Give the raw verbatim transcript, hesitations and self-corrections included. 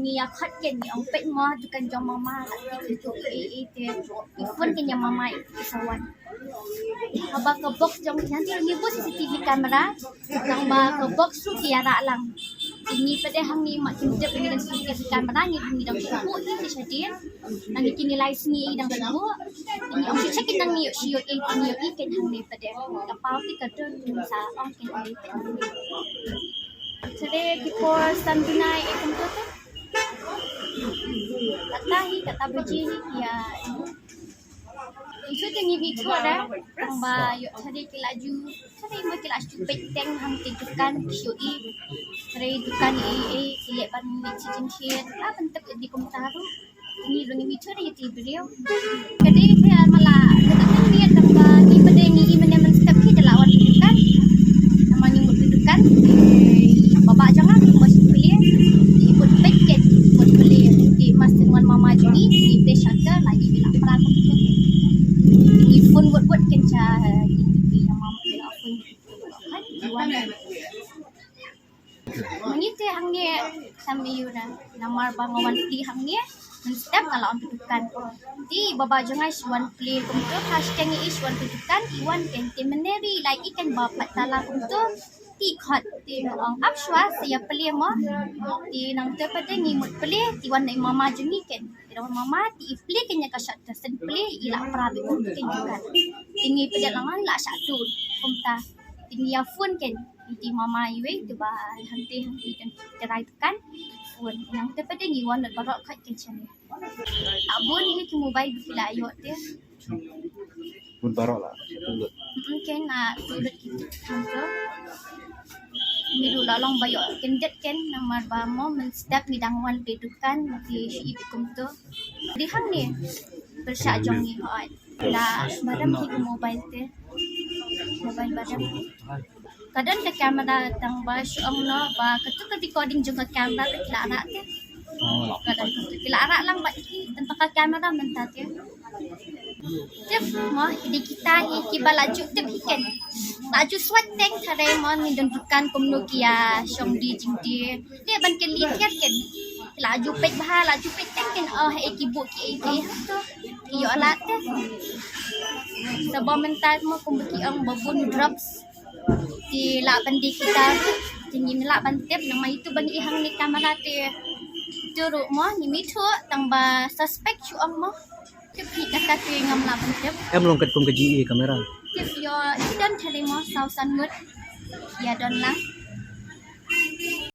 Ngi ïa khot ken, ngi ong peit mo dukan jong mama, la ki tu e e te. Ngi phone ken ïa mama, i sa wan. Haba ka box jong ki, hangta ngi buh C C T V camera, tang ba ka box ruh ki ïarap lang. Ngi pat de hangne ma kim tip, ngi dang C C T V camera, ngi, ngi dang shu buh hi shadien. Nang kine lai sngi i dang shu buh. Ngi ong shu check ken, nang ngi ïoh shu ïoh i, ngi ïoh i ken hangne pat de. Ka paw ki ka don, ngi sa ong ken hangne pat hangne. Today ki por san bnai e kumto te. Kata hi, kata baje hi ïa. Ngi shu te ngi bi chuh da. Tang ba ïoh today ki la ju, today mo ki la ju peit teng hangtei dukan ki shu i. Today dukan i, i, i leh ban mih chi jingthied. La ban tep di kumta ruh. Ngi ruh ngi mih thut ïa ki briew. Ka dei te ma la, ka dei ngi ïa tang ba ngi pat de ngi i mynne mynstep ki da la wan dukan. Namar ngi mut dukan. Baba jong nga ki mut plie. Ki mut peit ken, ki mut plie. Ki mas tin wan mama jong ngi, ki peit shutter la ki la pra ko. Ngi phone wot wot ken cha, ki, ki ïa mama ki la phone. Ki wan. Mynne te hangne sam ïu na, namar ba nga wan plie hangne, mynstep nga la wan plie dukan. Te baba jong nga shu wan plie kumto, ha shu keng i shu wan plie dukan, i wan ken te mynne ri lai i ken ba pat tala kumto, te khot te nga ong ap shuwa sa ïa plie mo. Te nangta pat de ngi mut plie, te wan na i mama jong ngi ken. Te wan mama, te i plie ken ïa ka shutter, sa plie i la pra beit kumto ken dukan. Te ngi plie lang lang la shuh tu kumta. Te ngi ïa phone ken. Iti mama iwei te ba hangtei hangtei kan terai tekan. Phone nangta pat de ngi wan lut baroh kat ken channel. Abun hi ki mobile ba ki la ïoh te. Bun baroh la, satu lut. Mm, ken, ah, tu lut ki hangto. Ngi ruh la long ba ïoh ken det ken namar ba mo mynstep ngi dang wan plie dukan ki shu i beit kumto. Dei hangne pyrshah jong ngi hooid. La badam ki mobile te. Mobile badam. Ka don ka camera tang ba shu ong noh ba katu ka recording jong ka camera te ki la rah te. Ka don katu ki la rah lang ba ki tang ka camera mynta te. Tip mo, hi dei kita hi kiba la ju tip hi ken. La ju swat teng tharai mo, ngi don dukan kumno ki ïa shong die jingdie. Te ban kylli thied ken. La ju peit bha, la ju peit teng ken, oh, eh, ki buh ki, eh, ki, eh, to. Ki ïoh lad te. Sa ba mynta mo kumba ki ong ba bun drugs. Te lah ban die kita ruh. Te ngim lah ban tip namar itu ba ngi i hangne camera te. Te ruh mo, ngim ithuh tang ba suspect shu ong mo. Tip hi kata te ngam lah ban tip. Em long katkum ka jingïohi kamera. Tip ïoh i don tharai mo saw san ngut. Ïa don lang.